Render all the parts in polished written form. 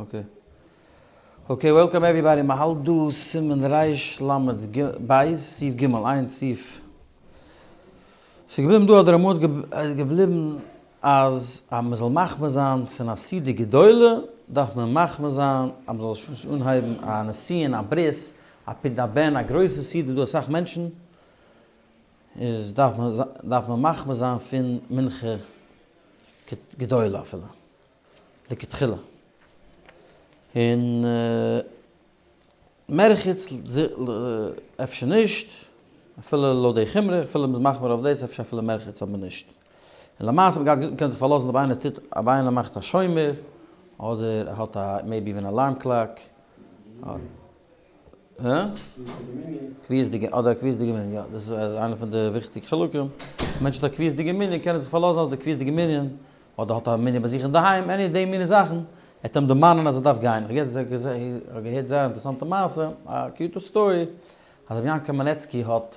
Okay. Okay, welcome everybody, מען האלט דא סימן ריש למד בית, סעיף ג', איין סעיף. ס'איז געבליבן דא אז דער רמא איז געבליבן אז אז מען זאל מחמיר זיין פון א סעודה גדולה דארף מען מחמיר זיין אז מען זאל נישט אנהייבן א נישואין א ברית א פדיון הבן א גרויסע סעודה דא אסאך מענטשן איז דארף מען דארף מען מחמיר זיין פון מנחה גדולה אפילו לכתחילה און מרחץ אפשר נישט, אפילו לויט די חומרא, אפילו מ'איז מחמיר אויף דאס אפשר אפילו מרחץ אבער נישט. און למעשה האט מען געהאט געזאגט מ'קען זיך פארלאזן אויב איינער טוט אויב איינער מאכט א שומר אדער ער האט א maybe even alarm clock. קביעות'דיגע אדער א קביעות'דיגע מנין, יא דאס איז איינע פון די וויכטיגע חלקים, א מענטש האט א קביעות'דיגע מנין קען ער זיך פארלאזן אז די קביעות'דיגע מנין אדער האט א מנין ביי זיך אינדערהיים, any די מיני זאכן, עט אים דערמאנען אז ער דארף גיין. איך האב געהערט זייער אינטערעסאנטע מעשה, א cute story, אז רבי יענקל קאמענעצקי האט,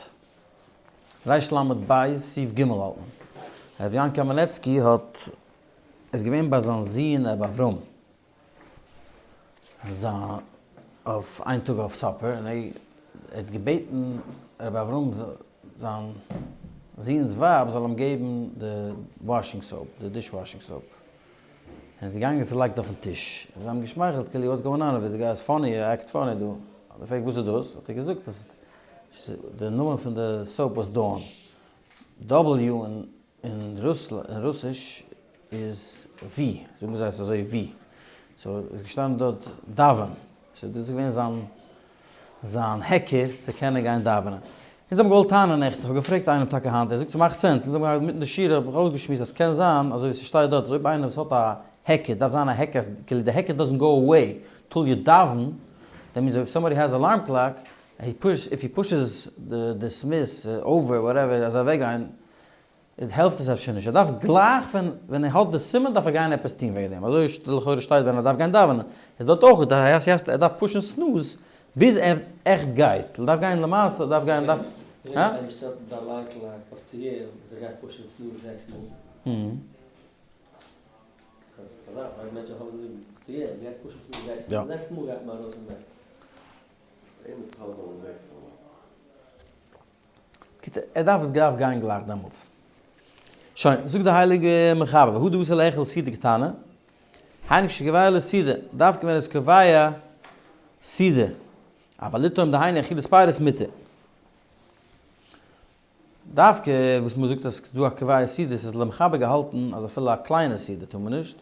ריש למד בית סעיף ג' האלט מען, רבי יענקל קאמענעצקי האט, איז געווען ביי זיין זון רבי אברהם, אויף איין טאג אויף supper און ער האט געבעטן רבי אברהם זיין זוהן'ס ווייב זאל אים געבן די washing soap, די dish washing soap, און איז געגאנגען צולייגט אויפן טיש, און זיי האבן געשמייכלט כאילו what's going on over the guy is funny, ער act funny דא, האט ער געפרעגט וואס איז דאס, האט ער געזאגט אז די נאמען פון די soap was Dawn, W אין רוסיש איז ווי, זאגן זיי עס אזוי ווי, so איז געשטאנען דארט דאווען, so דאס איז געווען זיין זיין היכר צו קענען גיין דאווענען. אונז האבן געוואלט טענה'ן נעכטן, איך האב געפרעגט איינעם טאקע היינט, ער זאגט ס'מאכט sense, אונז האבן געהאט אינמיטן די שיעור האב איך אויסגעשמועסט אז ס'קען זיין אזוי ווי ס'שטייט דארט אז אויב איינער וואס האט א היכר דארף זיין א היכר כאילו די היכר doesn't go away till you daven, that means if somebody has alarm clock, if he pushes the snooze over whatever אז ער אוועק גיין איז העלפט עס אפשר נישט, ער דארף גלייך ווען ווען ער האט די סימן דארף ער גיין עפעס טון וועגן דעם, אזוי לכאורה שטייט ווען ער דארף גיין דאווענען, איז דארט אויך ער דארף push ן snooze ביז ער עכט גייט, ער דארף גיין למעשה, ער דארף גיין דארף. הא? איינער שטעלט די alarm clock אויף צו הערן אז ער גייט push ן snooze זעקס מאל. קיצור, ער דארף דארף גיין גלייך דעמאלטס. שוין, זאגט די הייליגע מחבר, והוא דאתא לאכול סעודה קטנה, היינו כשקובע לסעודה, דווקא ווען ער איז קובע סעודה, אבל לטעום דהיינו אכילת פירות מותר. דווקא וואס מען זאגט אז ס'איז דא א קובע סעודה, ס'איז למחבר געהאלטן אז אפילו א קליינע סעודה טאר מען נישט.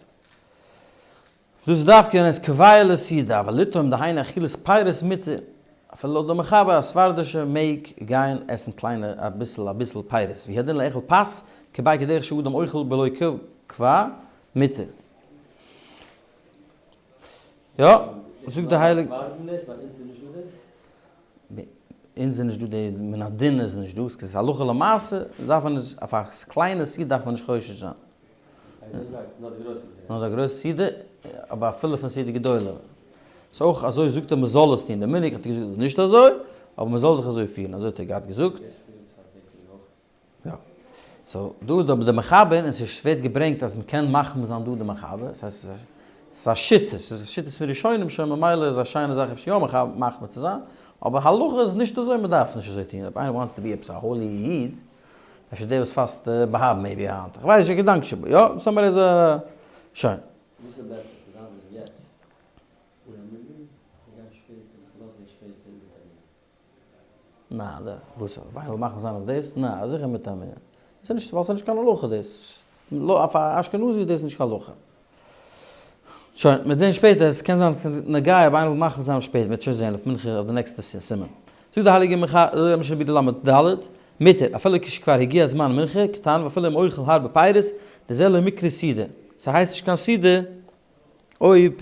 דאס איז דווקא ווען עס קובע לסעודה, אבל לטעום דהיינו אכילת פירות מותר, אפילו לויט די מחבר א ספרדישע מעג גיין עסן קליינע אביסל אביסל פירות, והוא הדין לאכול פת כביי כדרך שאדם אוכל בלא קבע מותר. יא, זאגט די הייליגע. אונז איז נישט דא די מן הדין איז נישט דא, ס'איז הלכה למעשה דארף מען נישט אויף א קליינע סעודה דארף מען נישט חושש זיין. נאר די גרויסע סעודה, אבער אפילו פון סעודה גדולה. ס'איז אויך אזוי זאגט ער מ'זאל עס טון, די מנהג האט ער געזאגט איז נישט אזוי, אבער מ'זאל זיך אזוי פירן, אזוי האט ער געהאט געזאגט. יא. so דא איז די מחבר, און ס'ווערט געברענגט אז מ'קען מחמיר זיין דא די מחבר, ס'הייסט ס'איז א שיטה, ס'איז א שיטה פון ראשונים שוין ממילא איז א שיינע זאך אפשר יא מחמיר צו זיין, אבער הלכה איז נישט אזוי מ'דארף נישט אזוי טון, אויב איינער wants to be עפעס א holy איד, אפשר דער וואס פאסט בהב maybe היינט, איך ווייס נישט, א געדאנק שבו, יא, somebody איז א, שוין. וואס איז בעסער צו דאווענען יעצט אן א מנין, אדער גיין שפעטער זיך לאזן שפעטער מיט א מנין? נעה, די, וואס, וויינער זאל מחמיר זיין אויף דאס? נעה, זיכער מיט א מנין. דאס איז נישט, ווייל ס'איז נישט קיין הלכה דאס. לא, אויף א אשכנזי איז דאס נישט קיין הלכה. שוין, מ'וועט זען שפעטער, עס קען זיין ס'איז נוגע אויב איינער וויל מחמיר זיין אויף שפעטער, מ'וועט שוין זען אויף מנחה אויף די נעקסטע סימן. זאגט די הייליגע מח א משנה ברורה ל' ד, מותר, אפילו כשכבר הגיע זמן מנחה, קטן, ואפילו אם אוכל הרבה פירות, דזה לא מיקרי סעודה. ס'הייסט נישט קיין סעודה אויב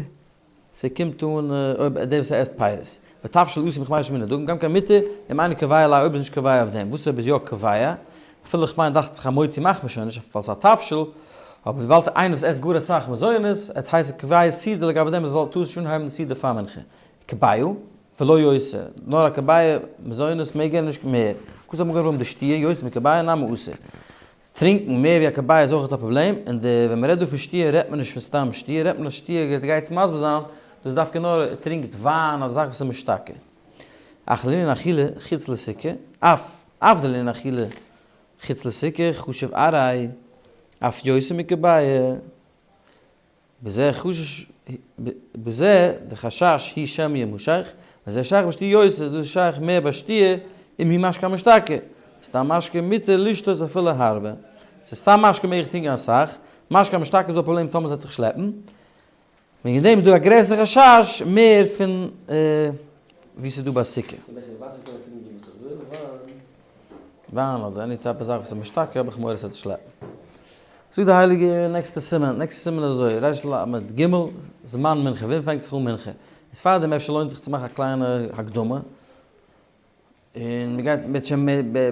ס'קומט אן אויב דער וואס עסט פירות. ותבשיל עשוי מחמש מיני דגן, גם כן מותר, אם אינו קובע עליה אויב איז נישט קובע אויף דעם. וואס אויב איז יא קובע? אפילו איך מיין דאכט זיך א מוציא מאכט מען שוין נישט ווייל ס'איז א תבשיל, אבער וויבאלד איינער וואס עסט גאר אסאך מזונות, עט הייסן קובע סעודה לגבי דעם זאל טאר נישט אנהייבן די סעודה פאר מנחה. כביעה ולא יותר, נאר א כביעה מזונות מעג ער נישט מער. כתב מגן אברהם דשתיה יותר מכביעה נמי אסור. טרינקן מער ווי א כביעה איז אויך א פראבלעם, און די ווען מ'רעדט דא פון שתיה רעדט מען נישט פון סתם שתיה, רעדט מען אז שתיה גייט יעצט מסביר זיין. דאס דווקא נאר ער טרינקט וויין אדער זאכן וואס איז משתכר. אך לענין אכילה חוץ לסוכה, אף אף דלענין אכילה חוץ לסוכה חשיב עראי אף יותר מכביצה. בזה חשש בזה די חשש הוא שמא ימשך, וזה שייך בשתי' יותר, דאס איז שייך מער ביי שתי' אם הוא משקה המשתכר, סתם משקה מותר לשתות אפילו הרבה, ס'איז סתם משקה מעג איך טרינקען אסאך, משקה המשתכר איז דא א פראבלעם טאמער ס'וועט זיך שלעפן, וועגן דעם איז דא א גרעסערע חשש מער פון ווי ס'איז דא ביי סוכה. וויין אדער any type זאך וואס איז משתכר האב איך מורא ס'וועט שלעפן. זאגט די הייליגע נעקסטע סימן, נעקסטע סימן איז אזוי, ריש למד ג, זמן מנחה, ווען פאנגט זיך אן מנחה? איז פארדעם אפשר לוינט זיך צו מאכן א קליינע הקדמה, און מ'גייט מ'וועט שוין מער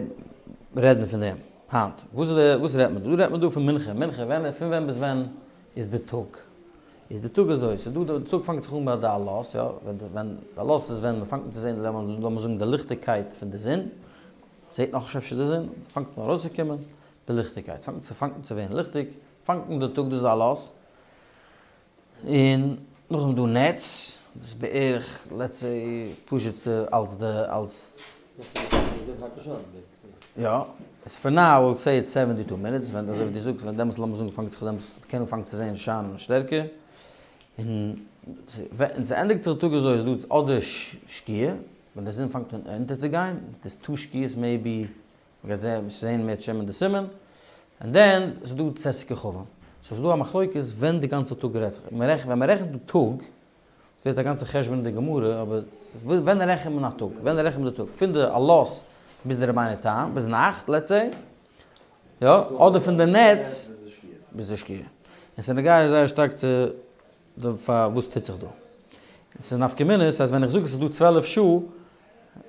רעדן פון דעם היינט. וואס איז די וואס רעדט מען דא? דא רעדט מען דא פון מנחה, מנחה ווען פון ווען ביז ווען איז די טאג? איז די טאג אזוי, ס'איז דא די טאג פאנגט זיך אן ביי די עלות, יא, ווען די ווען די עלות איז ווען מ'פאנגט אן צו זען לאמיר זאגן די ליכטיגקייט פון די זון, זעט נאכנישט אפשר די זון, פאנגט אן ארויסצוקומען די ליכטיגקייט, ס'פאנגט ס'פאנגט אן צו ווערן ליכטיג, פאנגט אן די טאג דאס איז די עלות, און נאכדעם איז דא נץ, דאס איז בערך let's say פשוט אלס די אלס. יא, איז for now we'll say it's seventy two minutes, ווען אזוי ווי דו זאגסט ווען דעמאלטס לאמיר זאגן פאנגט זיך דעמאלטס מ'קען אנפאנגן צו זען שיינען שטערקער, און ווען ס'ענדיגט זיך די טאג אזוי איז דא אדער שקיעה, ווען די זון פאנגט אן אונטערצוגיין, דאס two שקיעות maybe מ'גייט זען זען מער שמן די סימן, and then ס'איז דא צאת הכוכבים. so ס'איז דא א מחלוקת ווען די גאנצע טאג רעדט זיך. מ'רעכנט ווען מ'רעכנט די טאג, ווערט א גאנצע חשבון אין די גמרא, אבער ווען רעכנט מען א טאג? ווען רעכנט מען די טאג? פון די עלות ביז די רבינו תם, ביז נאכט let's say, יא, אדער פון די נץ ביז די שקיעה. און ס'איז נוגע זייער שטארק צו די פאר וואס טוט זיך דא. און ס'איז נפקא מינה, ס'הייסט ווען איך זאג עס איז דא 12 שעה, און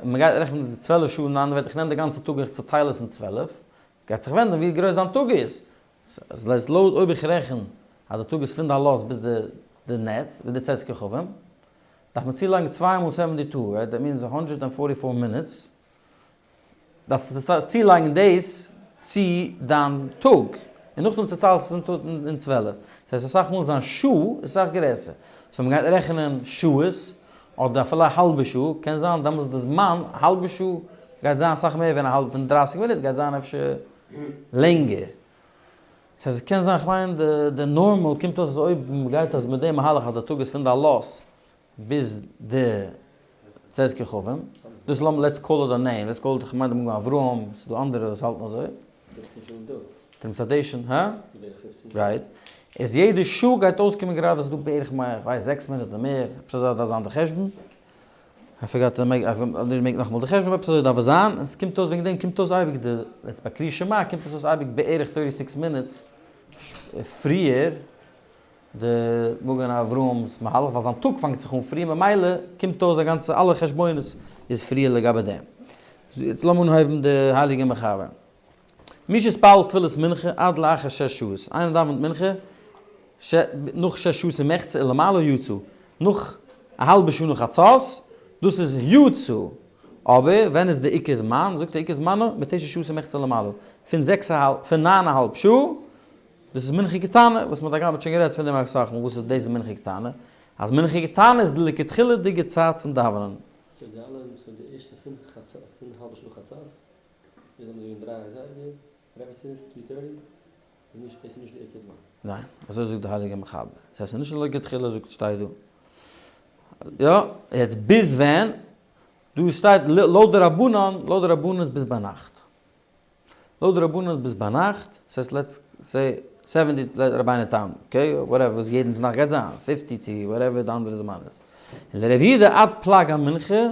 מ'גייט רעכענען די 12 שעה אין אנדערע ווערטער איך נעם די גאנצע טאג און איך צוטייל עס אין 12, גייט זיך ווענדן ווי גרויס דיין טאג איז. אז לויט אויב איך רעכן אז די טאג איז פון די עלות ביז די די נץ, ביז די צאת כוכבים, דארף מען צולייגן צוויי מאל seventy two, right? That means hundred and forty four minutes. דארפסטו צולייגן דאס צו דיין טאג, און נאכדעם צוטיילסטו עס אין 12. דאס הייסט אסאך מאל זיין שעה איז אסאך גרעסער. so מען גייט רעכענען שעות, אדער אפילו א האלבע שעה, קען זיין דעמאלטס די זמן, א האלבע שעה גייט זיין אסאך מער ווי א האלבע, פון 30 מינוט גייט זיין אפשר לענגער. דאס הייסט עס קען זיין, כ'מיין די נארמאל קומט אויס אז אויב מ'גייט אז מיט די מהלך אז די טאג איז פון די עלות ביז די צאת כוכבים, דאס לאמיר let's call it a name, let's call it כ'מיין די מגן אברהם, ס'איז דא אנדערע וואס האלטן אזוי. תרומת הדשן, הא? Right. איז יעדע שעה גייט אויסקומען גראדע ס'איז דא בערך כ'מיין כ'ווייס זעקס מינוט אדער מער, עפעס אזוי דארף זיין די חשבון. I forgot to make, אדער make נאכאמאל די חשבון, עפעס אזוי דארף עס זיין, און ס'קומט אויס וועגן דעם קומט אויס אייביג די, יעצט ביי קריאת שמע קומט עס אויס אייביג בערך thirty six minutes פריער די מגן אברהם'ס מהלך ווייל זיין טאג פאנגט זיך אן פרי ממילא קומט אויס א גאנצע אלע חשבונות איז פריער לגבי דעם. יעצט לאמיר אנהויבן די הייליגע מחבר. מי שהתפלל תפילת מנחה עד לאחר שש שעות, איינער דאווענט מנחה נאך שש שעות ומחצה ולמעלה יצא, נאך א האלבע שעה נאך חצות, דאס איז יצא, אבער ווען איז די עיקר זמן, זאגט ער עיקר זמנו מתשע שעות ומחצה ולמעלה, פון זעקס א האלב, פון ניין א האלב שעה, דאס איז מנחה קטנה, וואס מען האט אגב שוין גערעדט פון דעם אסאך מאל, וואס איז דאס מנחה קטנה? אז מנחה קטנה איז די לכתחילה'דיגע צייט פון דאווענען. so די אלע, so די ערשטע פינף חצות, פון האלבע שעה נאך חצות, ביז לאמיר זאגן דריי אזייגער, whatever ס'איז, three thirty, איז נישט, דאס איז נישט די עיקר זמן. ניין, אזוי זאגט די הייליגע מחבר. דאס הייסט ס'איז נישט לכתחילה זאגט שטייט דא. יא, יעצט ביז ווען? דא שטייט לויט די רבנן, לויט די רבנן איז ביז ביינאכט. לויט די רבנן איז ביז ביינאכט, ס'הייסט let's say seventy רבינו תם, okay, whatever וואס יעדנס נאכט גייט זיין, fifty צו whatever די אנדערע זמן איז. און לרבי יהודה עד פלג המנחה,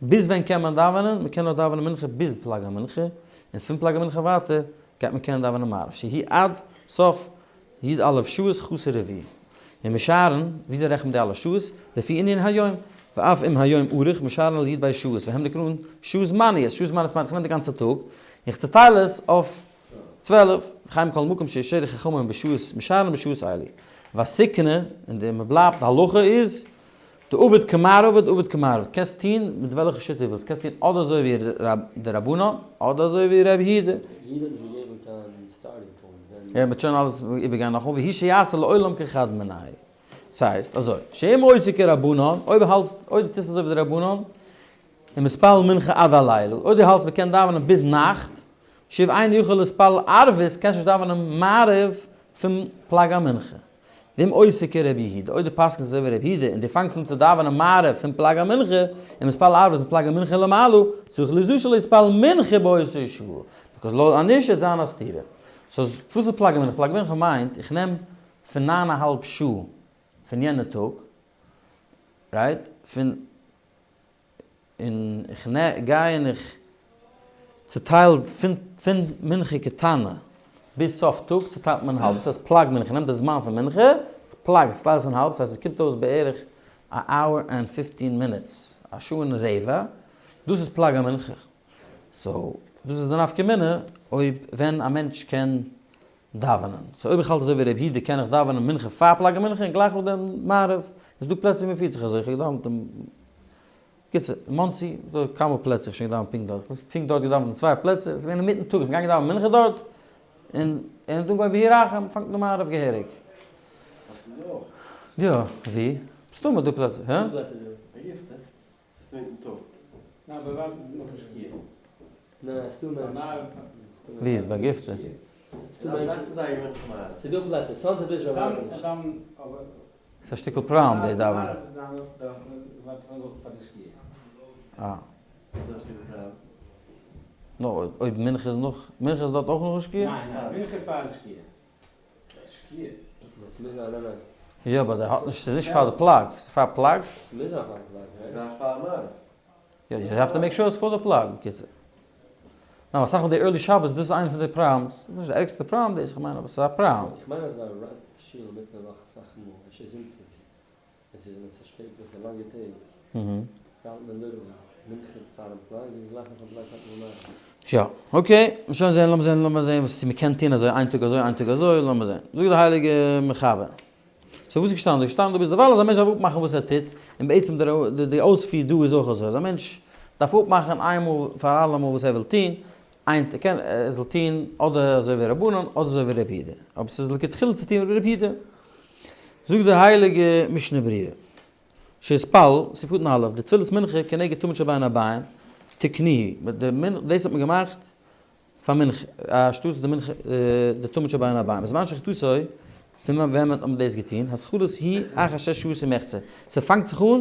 ביז ווען קען מען דאווענען? מען קען נאר דאווענען מנחה ביז פלג המנחה, און פון פלג המנחה ווייטער גייט מען קענען דאווענען מעריב, שהיא עד סוף י א שעות חסר רביע. און משערן, וויאזוי רעכנט מען די אלע שעות? לפי ענין היום, ואף אם היום ארוך משערן על י ב שעות, והם נקראין שעות זמניות, שעות זמניות מיינט איך נעם די גאנצע טאג, און איך צוטייל עס אויף 12, וכן בכל מקום שישערו חכמים בשעות משערן בשעות אלו. והסכנה, און די מ'בלייבט, די הלכה איז, דעביד כמר עביד עביד כמר עביד, קענסט טון מיט וועלכע שיטה דו ווילסט, קענסט טון אדער אזוי ווי די רבנן, אדער אזוי ווי ר' יהודה. ר' יהודה האט נישט געגעבן קיין starting point ווען. יא, מ'וועט שוין אלעס איבערגיין נאכאמאל, והוא שיעשה לעולם כחד מינייהו. ס'הייסט אזוי, שאם עושה כרבנן, אויב האלטסט, אויב דו טוסט אזוי ווי די רבנן, ומתפלל מנחה עד הלילה, אויב דו האלטסט מ'קען דאווענען ביז נאכט, שוב אינו יכול להתפלל ערבית, קענסט נישט דאווענען מעריב פון פלג המנחה. ואם עושה כרבי יהודה, אויב דו פסק'נסט אזוי ווי רבי יהודה און דו פאנגסט אן צו דאווענען מעריב פון פלג המנחה, ומתפלל ערבית מפלג המנחה למעלה, צריך ליזהר שלא יתפלל מנחה באותה שעה, because לויט אנישט וועט זיין א סתירה. so וואס איז פלג המנחה? פלג המנחה מיינט איך נעם פון ניין א האלב שעה פון יענע טאג, right? פון און איך גיי און איך צוטייל פון פון מנחה קטנה ביז סוף טאג צוטיילט מען האלב, דאס הייסט פלג מנחה, נעם די זמן פון מנחה, פלג, צוטייל עס אין האלב, דאס הייסט עס קומט אויס בערך א hour and 15 minutes, א שעה און רבע, דאס איז פלג המנחה. so דאס איז די נפקא מינה אויב ווען א מענטש קען דאווענען. so אויב איך האלט אזוי ווי ר' יהודה קען איך דאווענען מנחה פאר פלג המנחה און גלייך נאכדעם מעריב. איז דא פלעצער ווי מ'פירט זיך אזוי, איך האב געדאווענט אין קיצור, אין מאנסי איז דא כמה פלעצער איך האב שוין געדאווענט פונקט דארט, איך האב פונקט דארט געדאווענט אין צוויי פלעצער, עס איז געווען אינמיטן טאג, איך בין געגאנגען דאווענען מנחה דארט, און און האט אנגעהויבן ויהי רחם, פאנגט אן מעריב געהעריג. יא, ווי? מסתמא דא פלעצער, הא? ווי? ביי גיפטע? ס'איז א שטיקל פראבלעם די דאווענען. אה. נו, אויב מנחה איז נאך, מנחה איז דארט אויך נאכן שקיעה? יא אבער דער האט נישט, ס'איז נישט פאר די פלג, ס'איז פאר פלג? יא, you have to make sure it's for the פלג, בקיצור. ניין, אסאך מאל די early שבת, דאס איז איינע פון די problems, נישט די ערגסטע פראבלעם דאס, איך מיין אבער ס'איז א פראבלעם. איך מיין אז ביי רב שול אינמיטן די וואך אסאך מאל, אפשר זונטאגס, ווען ס'איז ווען ס'איז שפעט ווען ס'איז לאנגע טעג, דאווענט מען literally מנחה פארן פלג און גלייך נאכן פלג פאנגט מען אן מעריב. יא, okay, שוין זען, לאמיר זען, לאמיר זען וואס מ'קען טון אזוי, איין טאג אזוי, איין טאג אזוי, לאמיר זען. זאגט די הייליגע מחבר. so וואס איז געשטאנען דא? געשטאנען דא ביז דערווייל אז א מענטש דארף אפמאכן וואס ער טוט, און בעצם די די אויספיר דא איז אויך אזוי, אז א מענטש דארף אפמאכן איינמאל פאר אלעמאל וואס ער וויל טון, איין קען ער זאל טון אדער אזוי ווי רבנן אדער אזוי ווי רבי יהודה, אבער ס'איז לכתחילה צו טון ווי רבי יהודה. זאגט די הייליגע משנה ברורה, שיתפלל, סעיף קטן א', די תפילת מנחה כנגד תמיד של בין הערביים, תקנוהו, דאס האט מען געמאכט פאר מנחה, אנשטאטס די מנחה, די תמיד של בין הערביים, בזמן שחיטתו, פון ווען האט מען דאס געטון, התחלת היא אחר שש שעות ומחצה, ס'פאנגט זיך אן,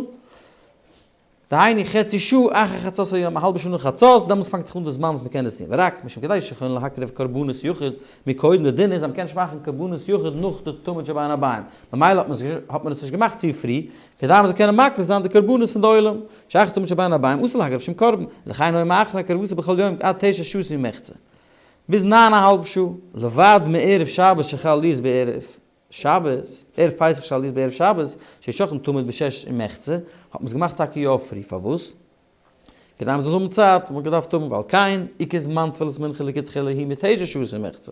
דהיינו חצי שעה אחר חצות היום, א האלבע שעה נאך חצות, דעמאלטס פאנגט זיך אן די זמן וואס מ'קען דאס טון, ורק משום כדי שיכולין להקריב קרבנות יחיד מקודם, די דין איז אז מ'קען נישט מאכן קרבנות יחיד נאך די תמיד של בין הערביים, ממילא האט מען עס נישט געמאכט צו פרי, כדי מ'זאל קענען מקריב זיין די קרבנות פון די עולם, שאחר תמיד של בין הערביים אסור להקריב שום קרבן, לכן היו מאחרין הקרבתו בכל יום עד תשע שעות ומחצה, ביז ניין א האלב שעה, לבד מערב שבת שחל להיות בערב שבת, ערב פסח שחל להיות בערב שבת, ששוחטין תמיד בשש ומחצה, האט מען עס געמאכט טאקע יא פרי, פארוואס? כדי מען זאל האבן צייט, האט מען געדארפט האבן, ועל כן, עיקר זמן תפילת מנחה לכתחילה היא מתשע שעות ומחצה.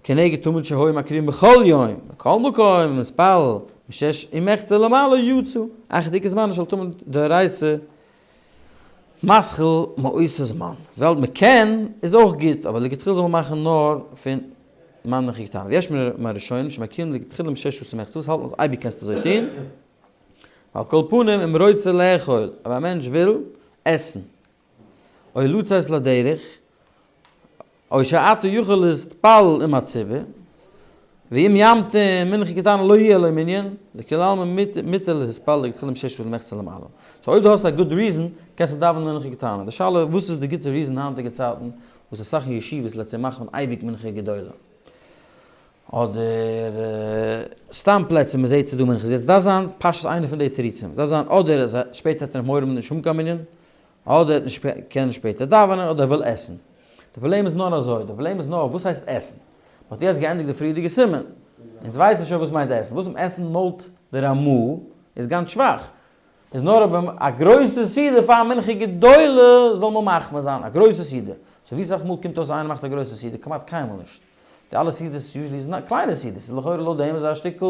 כנגד תמיד שהיו מקריבים בכל יום, מכל מקום, ומתפלל, משש ומחצה למעלה יצא, אחר עיקר זמנו של תמיד דאורייתא מתחיל מאותו זמן. ווייל מען קען איז אויך גוט, אבער לכתחילה זאל מען מאכן נאר פון זמן מנחה קטנה. ויש מהראשונים שמקילים לכתחילה משש שעות ומחצה, וואס האלטן אז אייביג קענסטו אזוי טון, ועל כל פנים אם רוצה לאכול, אויב א מענטש וויל עסן, או לצאת לדרך, או שאתה יכול להתפלל עם הציבור, ואם ימתין מנחה קטנה לא יהיה לו מנין, לכולי עלמא מותר להתפלל לכתחילה משש ומחצה למעלה. so אויב דו האסט א good reason, קענסטו דאווענען מנחה קטנה. די שאלה וואס איז די גוטע reason היינטיגע צייטן וואס אסאך ישיבות let's say מאכט מען אייביג מנחה גדולה. אדער סתם פלעצער מען זעט ס'איז דא מנחה, יעצט דארף זיין פשט איינע פון די תירוצים, ס'דארף זיין אדער אז שפעטער האט ער מורא מ'וועט נישט האבן קיין מנין, אדער ער וועט נישט קענען שפעטער דאווענען, אדער ער וויל עסן. די פראבלעם איז נאר אזוי, די פראבלעם איז נאר וואס הייסט עסן? מ'האט יעצט געענדיגט די פריערדיגע סימן, אונז ווייסן שוין וואס מיינט עסן, וואס עסן לויט די רמ"א איז גאנץ שוואך, איז נאר אויב א גרויסע סעודה פאר מנחה גדולה זאל מען מחמיר זיין, א גרויסע סעודה, so ווי סאך מאל קומט אויס איינער מאכט א גרויסע סעודה? כמעט קיינמאל נישט. די אלע סעודות usually איז קליינע סעודות, איז לכאורה לויט דעם איז א שטיקל,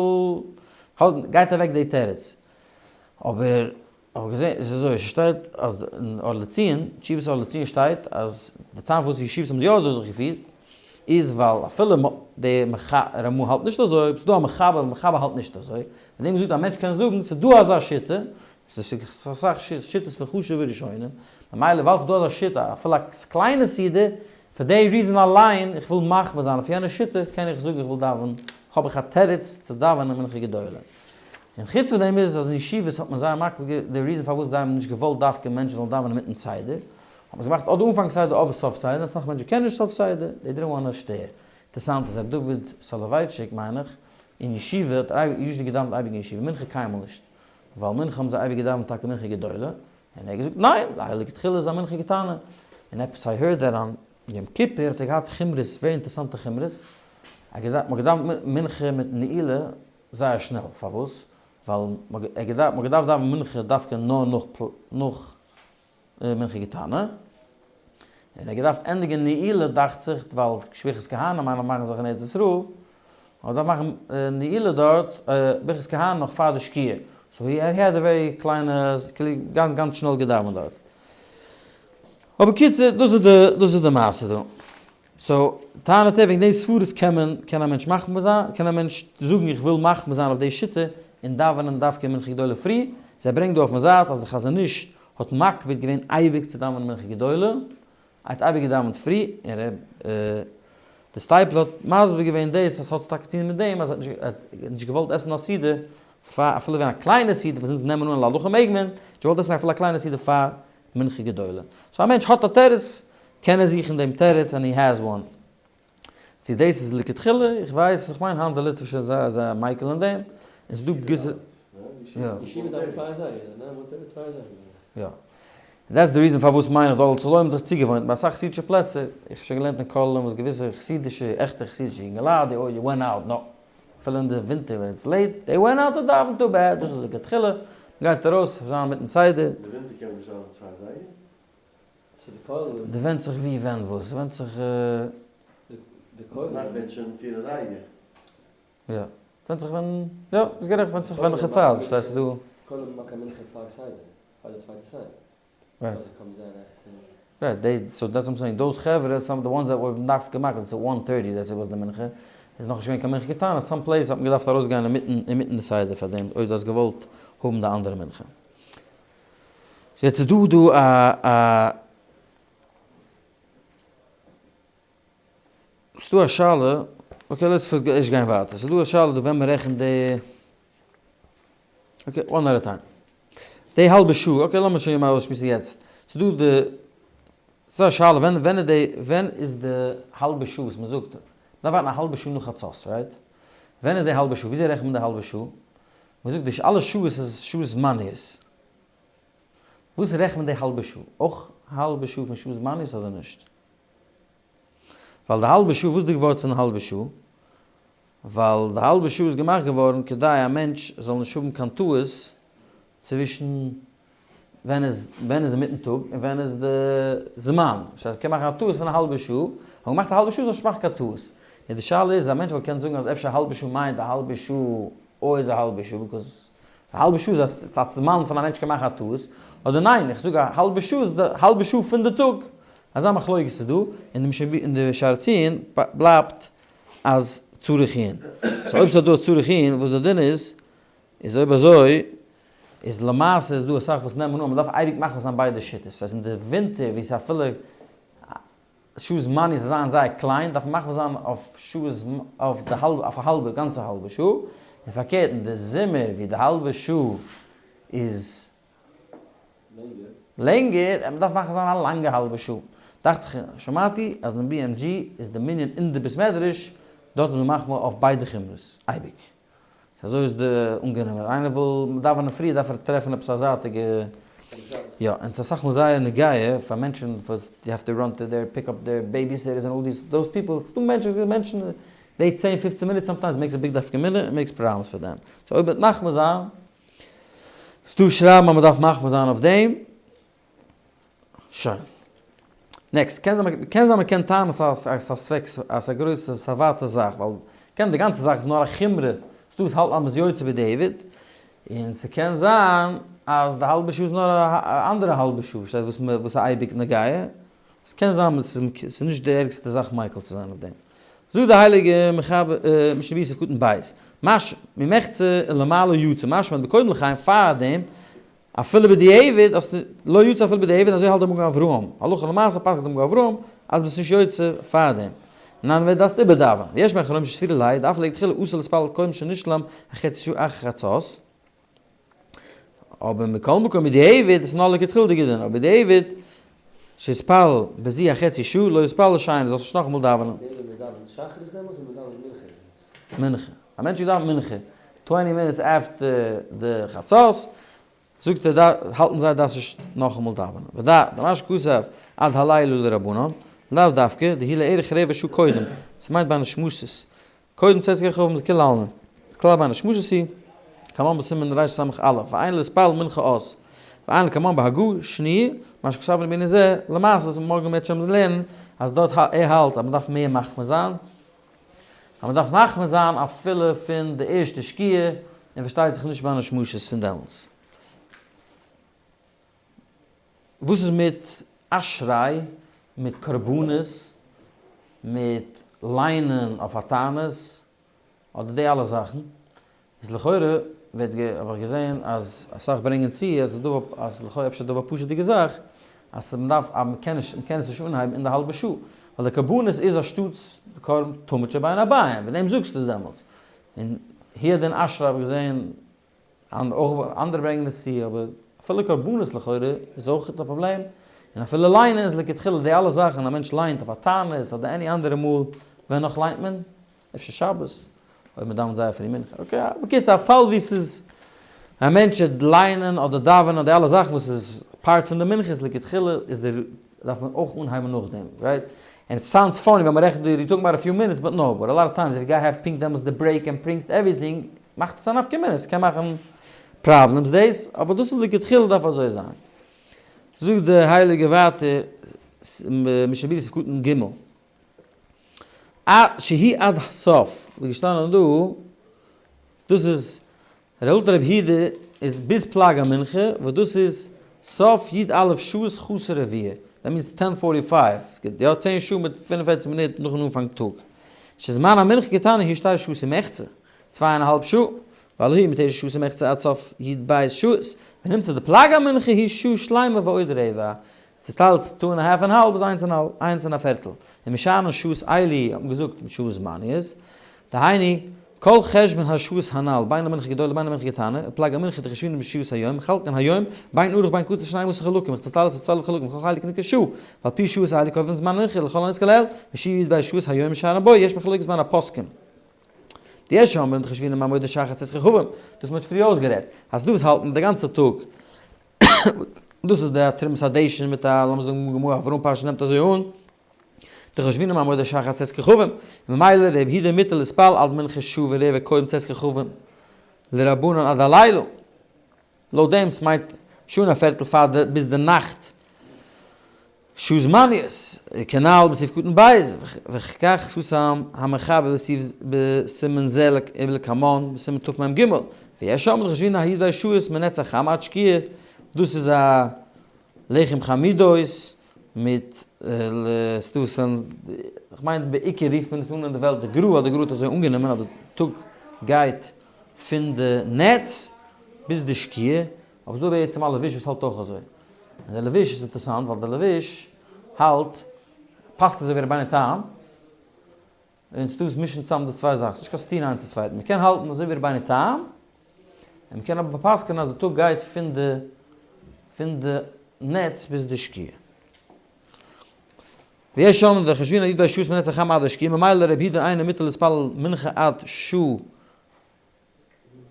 גייט אוועק די תירוץ. אבער האב איך געזען, עס איז אזוי, ס'שטייט אז אין אור לציון, תשובת אור לציון שטייט אז די טעם פארוואס ישיבות האבן יא אזוי זיך געפירט, איז ווייל אפילו די רמ"א האלט נישט אזוי, ס'איז דא א מחבר, מחבר האלט נישט אזוי, מיט דעם געזאגט א מענטש קען זאגן ס'איז דא אזא שיטה, ס'איז אסאך שיטות פון חשוב'ע ראשונים, ממילא ווייל ס'איז דא אזא שיטה אפילו א קליינע סעודה, פאר די ריזען אליין איך וויל מחמיר זיין אויף יענע שיטה קען איך זאגן איך וויל דאווענען, האב איך א תירוץ צו דאווענען מנחה גדולה. און חוץ פון דעם איז אז אין ישיבות האט מען זייער מקפיד געווען, די ריזען פארוואס זיי האבן נישט געוואלט דווקא מענטשן זאלן דאווענען אינמיטן סדר, האט מען עס געמאכט אדער אנפאנג סדר אדער סוף סדר, אסאך מענטשן קענען נישט סוף סדר, they didn't wanna שטער. אינטערעסאנט איז ר' דוד סאלאווייטשיק מיין איך, אין ישיבה האט ער usually געדאווענט אייביג אין ישיבה, מנחה קיינמאל נישט, ווייל מנחה האבן זיי אייביג געדאווענט טאקע מנחה גדולה, און ער האט געזאגט ניין, לכתחילה איז א מנחה קטנה, און עפעס I heard that on יום כיפור האט ער געהאט חומרות, very אינטערעסאנטע חומרות, ער האט געדאווענט מנחה מיט נעילה זייער שנעל, פארוואס? ווייל מ'האט געדארפט דאווענען מנחה דווקא נאר נאך מנחה קטנה, און ער האט געדארפט ענדיגען נעילה דאכט זיך ווייל ברכת כהנים מיינען מאכן זיך אין ארץ ישראל, האט געדארפט מאכן נעילה דארט ברכת כהנים נאך פאר די שקיעה, so he had a very קליינע גאנץ גאנץ שנעל געדאווענט דארט. אבער קיצור דאס איז די דאס איז די מעשה דא. so טענה'ט ער וועגן די סברות קען מען קען א מענטש מחמיר זיין קען א מענטש זאגן איך וויל מחמיר זיין אויף די שיטה און דאווענען דווקא מנחה גדולה פרי, זיי ברענגט דא אויפן זייט אז די חזון איש האט מקפיד געווען אייביג צו דאווענען מנחה גדולה, ער האט אייביג געדאווענט פרי, און ר' די סטייפלער האט מסביר געווען דאס אז ס'האט טאקע טון מיט דעם אז ער האט נישט געוואלט עסן א סעודה פאר אפילו ווען א קליינע סעודה וואס אונז נעמען אן להלכה מעג מען, נישט געוואלט עסן אפילו א קליינע סעודה פאר מנחה גדולה. so א מענטש האט א תירוץ, קען ער זוכן דעם תירוץ and he has one. צו דאס איז לכתחילה, איך ווייס, איך מיין היינט די ליטווישע זייער זייער מיקל אין דעם, און ס'דא געוויסע. יא. that's the reason פארוואס מיין איך דארט זאל האבן זיך צוגעוואוינט ביי אסאך חסידישע פלעצער, איך האב שוין געלערנט אין כוללים וואס געוויסע חסידישע, עכטע חסידישע יונגעלייט, they all went out, נא. אפילו אין די ווינטער ווען it's late, they went out to דאווען too bad, דאס איז לכתחילה, מ'גייט ארויס זיין מיטן סדר. אין די ווינטער קען מען נישט דאווענען צוויי אזייגער? די ווענדט זיך ווי ווען וואס, ס'ווענדט זיך. נאכט ווערט שוין פיר אזייגער. יא, ווענדט זיך ווען, יא, ביסט גערעכט, ווענדט זיך וועלכע צייט, פארשטייסט דא. right. right, they, so that's what I'm saying, those חברה, some the ones that were נאכט געמאכט, it's one thirty, that's it was די מנחה, איז נאכנישט געווען קיין מנחה קטנה, some place האט מען געדארפט ארויסגיין אינמיטן, אינמיטן די סדר פאר דעם, אויב דו האסט געוואלט האבן די אנדערע מנחה. יעצט איז דא דא א א. ס'דא א שאלה, okay let's ערשט גיין ווייטער, ס'דא א שאלה דא ווען מ'רעכנט די, okay one at a time. די האלבע שעה, okay לאמיר שוין יא אויסשמועסן יעצט, ס'דא די, ס'דא א שאלה ווען ווען איז די ווען איז די האלבע שעה וואס מ'זאגט, מ'דארף ווארטן א האלבע שעה נאך חצות, right? ווען איז די האלבע שעה? וויאזוי רעכנט מען די האלבע שעה? מ'זאגט די אלע שעות איז שעות זמניות. וואס רעכנט מען די האלבע שעה? אויך האלבע שעה פון שעות זמניות אדער נישט? ווייל די האלבע שעה, וואס איז די ווארט פון האלבע שעה? ווייל די האלבע שעה איז געמאכט געווארן כדי א מענטש זאל נישט האבן קיין טעות צווישן ווען איז ווען איז אינמיטן טאג און ווען איז די זמן. דאס הייסט מ'קען מאכן א טעות פון א האלבע שעה, האט מען געמאכט א האלבע שעה זאל נישט מאכן קיין טעות. און די שאלה איז, א מענטש וואלט געקענט זאגן אז אפשר א האלבע שעה מיינט א האלבע שעה או איז א האלבע שעה, because א האלבע שעה איז א זמן פון א מענטש קען מאכן א טעות, אדער ניין, איך זאג א האלבע שעה איז די האלבע שעה פון די טאג. אזא מחלוקת איז דא, און די שער ציון בלייבט אז צריך עיון. so אויב ס'איז דא א צריך עיון, וואס די דין איז, איז אויב אזוי, איז למעשה איז דא אסאך וואס נעמען אן, מ'דארף אייביג מחמיר זיין ביידע שיטות. ס'הייסט אין די ווינטער ווי ס'איז אפילו שעות זמניות זיין זייער קליין, דארף מען מחמיר זיין אויף שעות אויף די האלבע, אויף א האלבע, גאנצע האלבע שעה, און פארקערט אין די זומער ווי די האלבע שעה איז לענגער, מען דארף מחמיר זיין א לאנגע האלבע שעה. דאכט זיך שמעתי אז אין BMG איז די מנין אין די בית מדרש, דארט איז מען מחמיר אויף ביידע חומרות, אייביג. אזוי איז די אנגענומען. איינער וויל דאווענען פרי דארף ער טרעפן עפעס א זייטיגע. יא, און ס'איז אסאך מאל זייער נוגע פאר מענטשן וואס they have to run to their pick up their babysitters and all these those people, ס'דא מענטשן מענטשן די צען פופצן מינוט sometimes makes a big נפקא מינה און makes problems פאר דעם. so אויב מ'וועט מחמיר זיין, ס'דא שרייבן אז מ'דארף מחמיר זיין אויף דעם. שוין. next, קען זיין קען זיין מ'קען טענה'ן אז ס'איז א ספק, אז ס'איז א גרויסע, ס'איז א ווייטע זאך, ווייל קען די גאנצע זאך איז נאר א חומרא, ס'דא וואס האלטן אז מ'איז יוצא בדיעבד, און ס'קען זיין אז די האלבע שעה איז נאר א אנדערע האלבע שעה, פארשטייסט וואס מ' וואס איז אייביג נוגע, ס'קען זיין ס'איז נישט די ערגסטע זאך מיקל צו זיין אויף דעם. זאגט די הייליגע מחבר משנה ברורה סעיף קטן ב', מש ממחצה ולמעלה יצא, משמע בקודם לכן פאר דעם אפילו בדיעבד האסטו לא יצא אפילו בדיעבד אזוי האלט די מגן אברהם, הלכה למעשה פסק'נט די מגן אברהם אז ביסט נישט יוצא פאר דעם, ניין ווער דארפסט איבערדאווענען, ויש מאחרים שסבירא ליה דאף לכתחילה אסור להתפלל קודם שנשלם החצי שעה אחר חצות, אבער מכל מקום בדיעבד איז נאר לכתחילה'דיגע דין, אבער בדיעבד שהתפלל בזו החצי שעה לא יתפלל שנית, זאלסט נישט נאכאמאל דאווענען. מען דאווענט שחרית דעמאלטס און מען דאווענט מנחה דעמאלטס? מנחה. א מענטש האט געדאווענט מנחה twenty minutes after די חצות, זאגט ער האלטן זיי דארפסט נישט נאכאמאל דאווענען. ודע, דמה שכתב עד הלילה לרבנן, לאו דווקא, דהיא לערך רבע שעה קודם, ס'מיינט ביי נשמתות, קודם צאת כוכבים לכולי עלמא, כלל בין השמשות היא, כמאן בסימן רס"א, ואין להתפלל מנחה אז, ואין לקמן בהגה שני', מה שכתבנו בענין זה, למעשה וואס מארגן אם ירצה השם לערנען, אז דארט ער האלט אז מ'דארף מער מחמיר זיין, אז מ'דארף מחמיר זיין אפילו פון די ערשטע שקיעה, און פארשטייט זיך נישט בין השמשות פון דעמאלטס. וואס איז מיט אשרי, מיט קרבנות, מיט ליינען אויף א תענית, אדער די אלע זאכן, איז לכאורה ווערט גע האב איך געזען אז אסאך ברענגען צו אז דבר אז לכאורה אפשר דבר פשוט'דיגע זאך, אז מען דארף אז מען קען נישט מען קען עס נישט אנהייבן אין די האלבע שעה, ווייל די קרבנות איז אנשטאטס די קרבן תמיד שבין הערביים, וועגן דעם זאגסטו עס דעמאלטס, און הוא הדין אשרי האב איך געזען אויך אנדערע ברענגען עס צו, אבער אפילו קרבנות לכאורה איז אויך א פראבלעם, און אפילו ליינען איז לכתחילה די אלע זאכן, א מענטש ליינט אויף א תענית אדער any אנדערע מאל, ווען נאך ליינט מען? אפשר שבת, אויב מען דאווענט זייער פרי מנחה, okay, בקיצור א פאל ווי ס'איז א מענטש וועט ליינען אדער דאווענען אדער די אלע זאכן וואס איז part פון די מנחה איז לכתחילה איז די דארף מען אויך אנהייבן נאכדעם, right? And it sounds funny ווען מ'רעכנט די you talking about a few minutes but no, but a lot of times if you gotta have פונקט דעמאלטס די break און פונקט everything מאכט עס א נפקא מינה, ס'קען מאכן problems דאס, אבער דאס איז לכתחילה דארף אזוי זיין. זאגט די הייליגע ווייטער משנה ברורה סעיף קטן ג' א שהיא עד הסוף, ווי געשטאנען דא, דאס איז לויט רבי יהודה איז ביז פלג המנחה וואס דאס איז סוף י א שעות חסר רביע, that means ten forty five, יא צען שעה מיט 45 מינוט נאכן אנפאנג טאג, שזמן המנחה קטנה היא שתי שעות ומחצה, צוויי און א האלב שעה, והלא היא מתשע שעות ומחצה עד סוף י ב שעות, ונמצא דפלג המנחה היא שעה שלימה ועוד רבע, צוטיילט two and half און האלב איז איינס און האלב, איינס און א פערטל, ומשענין שעות אלו האט מען געזאגט מיט שעות זמניות, דהיינו, כל חשבון השעות הנל, בין למנחה גדולה בין למנחה קטנה, ופלג המנחה דחשבינן בשעות היום, מחלקין היום, בין ארוך בין קצר שנים עשר חלקים, איך צוטייל עס צו 12 חלקים, כל חלק נקרא שעה, ועל פי שעות אלו קובעין זמן מנחה לכל הנזכר לעיל, ושיעור י ב שעות היום משערן בו, יש מחלוקת בין הפוסקים. דיש אומרים דחשבינן מעמוד השחר צאת כוכבים, דאס מ'האט פריער אויסגערעדט, אז דא וואס האלטן די גאנצע טאג, דאס איז די תרומת הדשן מיט א לאמיר זאגן גמרא אברהם פרשה נעמט אזוי אן, דחשבינן מעמוד השחר צאת כוכבים, ממילא ר' יהודה מותר להתפלל עד מנחה שעה ורבע קודם צאת כוכבים לרבנן עד הלילה, לויט דעם ס'מיינט שעה און א פערטל פאר די ביז די נאכט שעה זמניות, כנל בסעיף קטן ב', וכך סתם המחבר בסעיף בסימן זה ולקמן בסימן תמ ג, ויש שם דחשבינן הי"ב שעות מנץ החמה עד שקיעה, דאס איז א לחם חמודות מיט ס'דא, כ'מיין בעיקר רופט מען עס אן אין די וועלט די גר"א, די גר"א האט אזוי אנגענומען אז די טאג גייט פון די נץ ביז די שקיעה, אבער ס'דא בעצם א לבוש וואס האלט אויך אזוי. און דער לבוש איז אינטערעסאנט ווייל דער לבוש האלט, פסק'נט אזוי ווי רבינו תם, און ס'דא וואס מישן צאם די צוויי זאכן, ס'נישט קיין סתירה איינס צום צווייטן, מ'קען האלטן אזוי ווי רבינו תם, און מ'קען אבער פסק'נען אז די טאג גייט פון די פון די נץ ביז די שקיעה. ויש אומרים דחשבינן י"ב שעות מנץ החמה עד השקיעה, ממילא רבי יהודה אינו מותר להתפלל מנחה עד שעה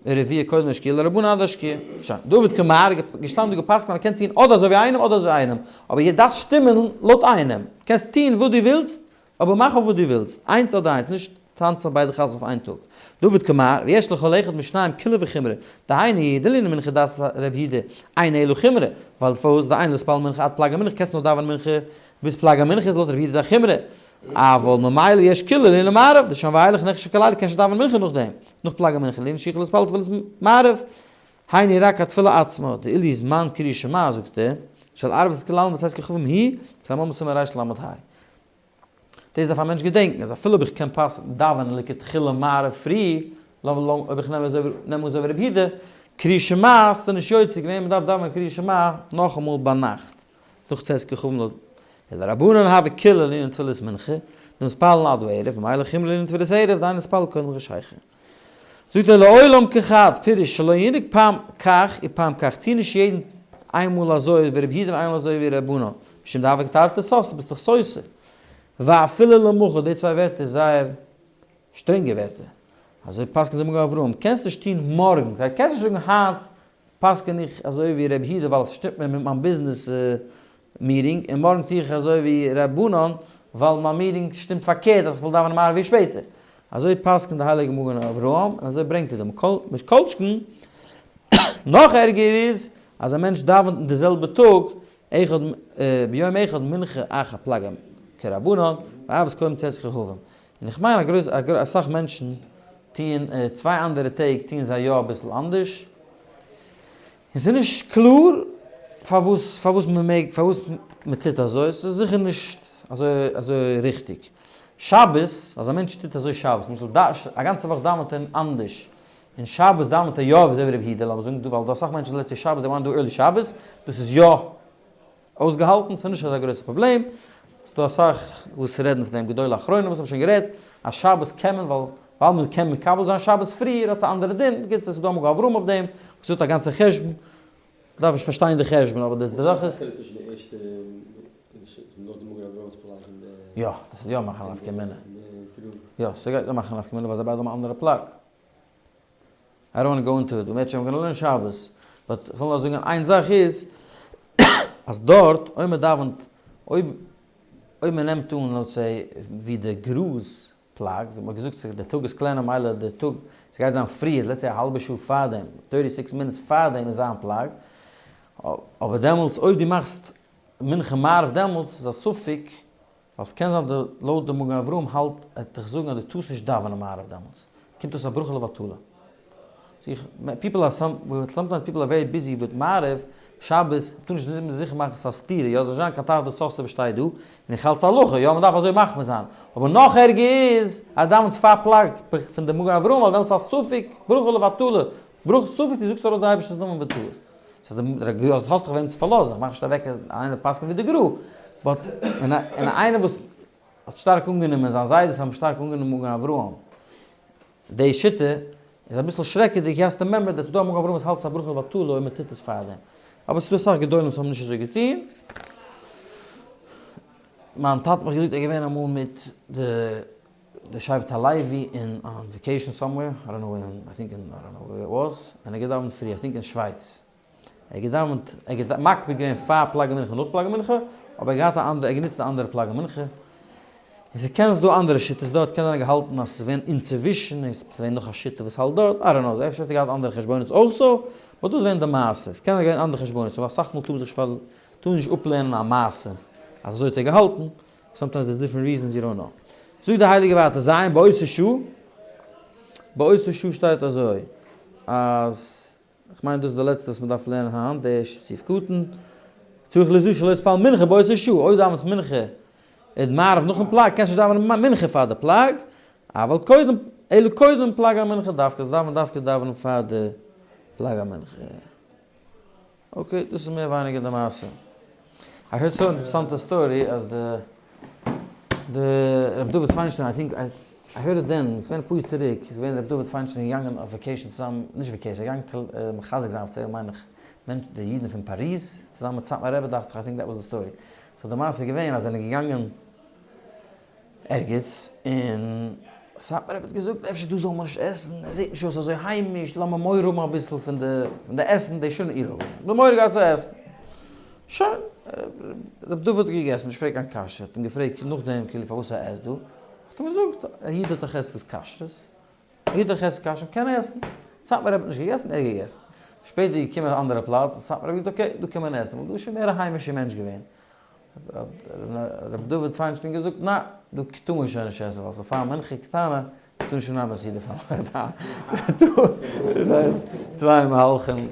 רביע קודם השקיעה לרבנן עד השקיעה. שוין. דוד כמר, געשטאנען דא געפסקנט אז מ'קען טון אדער אזוי ווי איינעם אדער אזוי ווי איינעם. אבער יעדער דארף שטימען לויט איינעם. קענסט טון וואס דו ווילסט, אבער מאך אויף וואס דו ווילסט. איינס אדער איינס, נישט טאנצן אויף ביידע חתונות אויף איין טאג. דוד כמר, ויש לכל אחד משניים קולא וחומרא. דהיינו, דלענין מנחה דעת רבי יהודה, אין אלא חומרא. ווייל פארוואס דאין להתפלל מנחה עד פלג המנחה קענסט נאר דאווענען מנחה ביז פלג המנחה איז לויט רבי יהודה איז א חומרא. אבל ממילא יש קולא לענין מעריב, דשם ואילך נחשב כלילה קען שוין דאווענען מנחה נאכדעם, נאך פלג המנחה לענין שיכול להתפלל תפילת מעריב, היינו רק התפילה עצמה, דאילו זמן קריאת שמע זאגט ער, של ערבית לכולי עלמא בצאת כוכבים היא, כלומר מסימן רל"ה. דאס דארף א מענטש געדענקן אז אפילו אויב איך קען פאסן דאווענען לכתחילה מעריב פרי, אויב איך נעם אזוי נעם אזוי ווי רבי יהודה, קריאת שמע האסטו נישט יוצא געווען, מען דארף דאווענען קריאת שמע נאכאמאל ביינאכט נאך צאת כוכבים לויט ולרבנן הוה קולא לענין תפילת מנחה, דמתפללין עד הערב, ממילא חומרא לענין תפילת ערב, דאין להתפלל קודם חשיכה. זאגט ער לעולם כחד, פירוש שלא ינהג פעם כך ופעם כך, טוה נישט יעדן איינמאל אזוי ווי רבי יהודה און איינמאל אזוי ווי רבנן, משום דהוה כתרתי דסתרי, ביסט דאך סותר. ואפילו למחר, די צוויי ווערטער איז זייער שטרענגע ווערטער. אזוי פסק'נט די מגן אברהם, קענסט נישט טון מארגן, קענסט נישט זאגן היינט פסק'ן איך אזוי ווי רבי יהודה ווייל עס שטימט מיר מיט מיין ביזנעס meeting, און מארגן טו איך אזוי ווי רבנן ווייל מיין meeting שטימט פארקערט אז איך וויל דאווענען מעריב ווי שפעטער. אזוי פסק'נט די הייליגע מגן אברהם און אזוי ברענגט ער דא מכל שכן. נאך ערגער איז אז א מענטש דאווענט אין די זעלבע טאג אחד ביום אחד מנחה אחר פלג כרבנן וערבית קודם צאת כוכבים. און איך מיין אסאך מענטשן טוען צוויי אנדערע טעג טוען זיי יא אביסל אנדערש. און ס'איז נישט קלאר פארוואס פארוואס מען מעג פארוואס מען טוט אזוי, ס'איז זיכער נישט אזוי אזוי ריכטיג. שבת, אז א מענטש טוט אזוי שבת, למשל א גאנצע וואך דאווענט ער אנדערש, און שבת דאווענט ער יא אזוי ווי רבי יהודה, לאמיר זאגן דא ווייל דא אסאך מענטשן let's say שבת they want do early שבת, דאס איז יא אויסגעהאלטן, ס'איז נישט אזא גרויסע פראבלעם, ס'איז דא אסאך וואס רעדן פון דעם, גדולי האחרונים וואס האבן שוין גערעדט אז שבת קען מען ווייל ווייל מען קען מקבל זיין שבת פריער האט עס א אנדערע דין, בקיצור ס'איז דא א מגן אברהם אויף דעם וואס האט א גאנצע חשבון, מ'דארף נישט פארשטיין די חשבון אבער די זאך איז. יא, דאס וועט יא מאכן א נפקא מינה. יא, ס'גייט יא מאכן א נפקא מינה ווייל זיי ביידע האבן א אנדערע פלג. I don't wanna go into it, אם ירצה השם we're gonna learn שבת, but כ'וויל נאר זאגן איין זאך איז, אז דארט אויב מען דאווענט, אויב אויב מען נעמט אן let's say ווי די גרא'ס פלג, ווי מ'האט געזאגט די טאג איז קלענער מילא די טאג, ס'גייט זיין פריער, let's say א האלבע שעה פארדעם, thirty six minutes פארדעם איז זיין פלג, אבער דעמאלטס אויב דו מאכסט מנחה מעריב דעמאלטס איז א ספק ווייל ס'קען זיין די לויט די מגן אברהם האלט ער דיך זאגן אז דו טארסט נישט דאווענען מעריב דעמאלטס, קומט אויס א ברכה לבטלה. סאו איך, people are some, sometimes people are very busy with מעריב, שבת, מ'טאר נישט זיכער מאכן ס'איז א סתירה, יא זאל נישט זיין קיין תרתי דסתרי וואס שטייט דא, און איך האלט ס'איז הלכה, יא מ'דארף אזוי מחמיר זיין, אבער נאך ערגער איז אז דאווענסט פאר פלג פון די מגן אברהם ווייל דעמאלטס איז א ספק ברכה לבטלה, ברכה ספק דו זאגסט ארויס די אייבערשטענס נאמען בטעות. ס'איז די גרא האסט דאך וועם צו פארלאזן, איך מאך נישט אוועק אז איינער פסק'נט ווי די גרא, but און איינער וואס האט שטארק אנגענומען, זיין זיידעס האבן שטארק אנגענומען מגן אברהם, די שיטה איז אביסל שרעקעדיג, you have to remember that ס'דא א מגן אברהם וואס האלט ס'איז א ברכה לבטלה אויב מ'טוט עס פארדעם, אבער ס'דא אסאך גדולים וואס האבן נישט אזוי געטון. מיין טאטע האט מיך געזאגט ער איז געווען אמאל מיט די די שבט הלוי אין on vacation somewhere, I don't know ווער, I think אין, I don't know where it was, און ער האט געדאווענט פרי, I think אין שווייץ. ער האט געדאווענט, ער האט מקפיד געווען פאר פלג המנחה נאך פלג המנחה, אבער ער האט געהאט א אנדערע, ער האט גענוצט א אנדערע פלג המנחה. און ס'קען ס'דא אנדערע שיטות דארט, קען זיין ער האט געהאלטן אז ס'איז געווען אינצווישן, און ס'איז געווען נאך א שיטה וואס האלט דארט, I don't know, אפשר האט ער געהאט אנדערע חשבונות אויך so, but דאס איז געווען די מעשה. ס'קען זיין געווען אנדערע חשבונות, אבער אסאך מאל טאר מען זיך נישט טאר מען נישט אפלערנען א מעשה אז אזוי האט ער געהאלטן, sometimes there's different reasons you don't know. זאגט די הייליגע ווארט זיין באותו שעה, באותו שעה שטייט אזוי אז, איך מיין דאס איז די לעצטע וואס מען דארף לערנען היינט, די סעיף קטן, צריך ליזהר שלא יתפלל מנחה באותו שעה, אויב דאווענסט מנחה און מעריב נאכן פלג קענסט נישט דאווענען מנחה פאר די פלג, אבל קודם, אלא קודם פלג המנחה דווקא, זאלסט דאווענען דווקא דאווענען פאר די פלג המנחה. okay, דאס איז מער ווייניגער די מעשה. I heard so אינטערעסאנטע story אז די די רבי דוד פיינשטיין I think I heard it then, ס'איז געווען אפאר יאר צוריק, איז געווען רבי דוד פיינשטיין געגאנגען אויף vacation צוזאמען, נישט vacation, ער איז געגאנגען מחזק זיין אפיציעל מיין איך מענטש די אידן פון פאריז, צוזאמען מיט סאטמאר רבי דאכט זיך, I think that was the story. so די מעשה איז געווען אז זיי זענען געגאנגען ערגעץ, און סאטמאר רבי האט געזאגט אפשר דא זאל מען נישט עסן, עס זעט נישט אויס אזוי היימיש, לאמיר מורא האבן אביסל פון די פון די עסן, די שונא איר האבן מיר מורא געהאט צו עסן. שוין, רבי דוד האט געגעסן, נישט געפרעגט קיין קשיא, האט אים געפרעגט נאכדעם כאילו פארוואס ער עסט דא, האט אים געזאגט, א איד האט א חזקת כשרות, א איד האט א חזקת כשרות, קען ער עסן. סאטמאר רבי האט נישט געגעסן, ער האט געגעסן. שפעטער איז געקומען א אנדערע פלאץ, האט סאטמאר רבי געזאגט okay, דא קען מען עסן, ווייל דא איז שוין מער א היימישער מענטש געווען. האט רבי דוד פיינשטיין געזאגט, ניין, דא טאר מען שוין נישט עסן, ווייל ס'איז פאר מנחה קטנה, מ'טאר נישט אנהייבן א סעודה פאר מנחה קטנה. דא איז צוויי מהלכים.